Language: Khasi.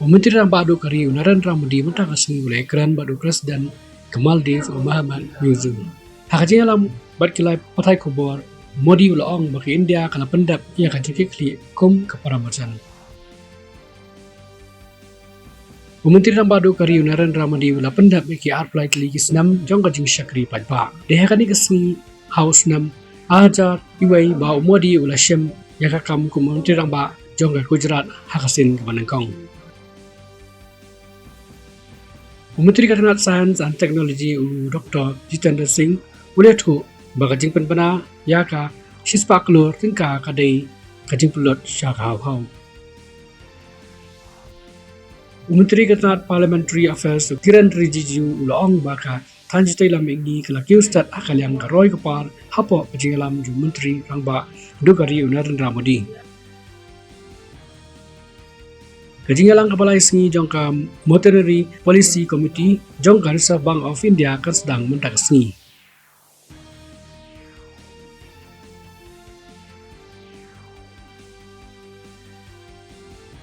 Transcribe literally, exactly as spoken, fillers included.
U Myntri Rangbah duh ka ri u Narendra Modi mynta ka sngi u la ïakren bad u President ka Maldives u Mohamed Muizzu. Ha ka jingïalam bad ki lai pathai khubor, Modi u la ong ba ka India ka la pyndep ïa ka jingkitkhlieh kum ka para marjan. U Myntri Rangbah duh ka ri u Narendra Modi u la pyndep ïa ki arphew lai tylli ki snem jong ka jingshakri paidbah. Dei ha kane ka sngi ha u snem ar hajar wei ba u Modi u la shim ïa ka kam kum u Myntri Rangbah jong ka Gujarat ha ka sien kaba nyngkong. U Myntri ka tnat Science and Technology u Doktor Jitendra Singh u la ïathuh ba ka jingpynbna ïa ka shispah klur tyngka ka dei ka jingpynlut sha ka haw haw. U Myntri ka tnat Parliamentary Affairs u Kiren Rijiju u la ong ba ka thaiñ jitailam mihngi ka la kiew stet ha ka liang ka roi ka par hapoh ka jingïalam jong u Myntri Rangbah duh ka ri u Narendra Modi. Ka jingïalang kaba lai sngi jong ka Monetary Policy Committee jong ka Reserve Bank of India kan sdang mynta ka sngi.